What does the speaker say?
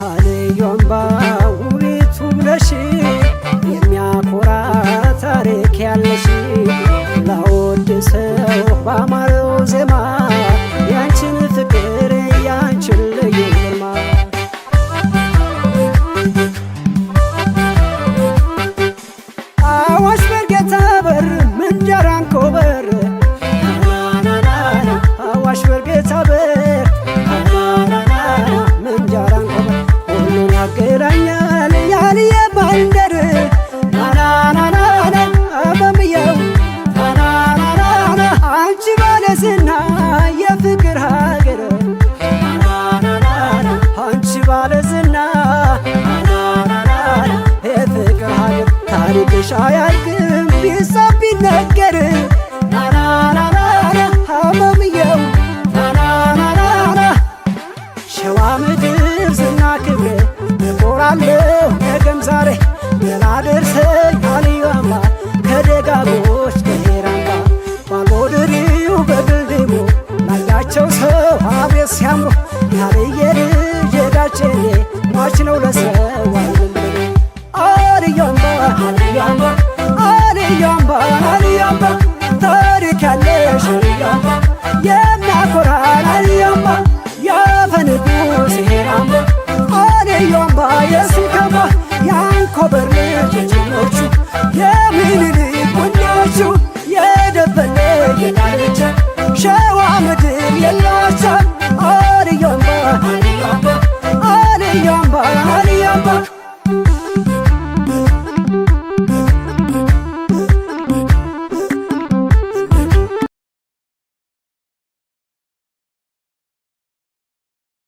ልዩ አምባ ውቢት ውብ ነሽ፣ የሚያኮራ ታሪክ ያለሽ፣ ላወድሰው ባማረው ዜማ ያንችን ፍቅር ያንችን ልዩ ግርማ። አዋሽ በርጌታ በር ምንጃር አንኮበር፣ አዋሽ በርጌታ በር ምንጃር አንኮበር፣ ሁሉን ያገናኛል ያልየ መንደር፣ ናናናናና አበምየው ናናናና አንቺ ባለዝና የፍቅር ሀገር፣ ናናናና አንቺ ባለዝና ናናናና የፍቅር ሀገር፣ ታሪክሽ አያልቅም ቢጻፍ ቢነገር።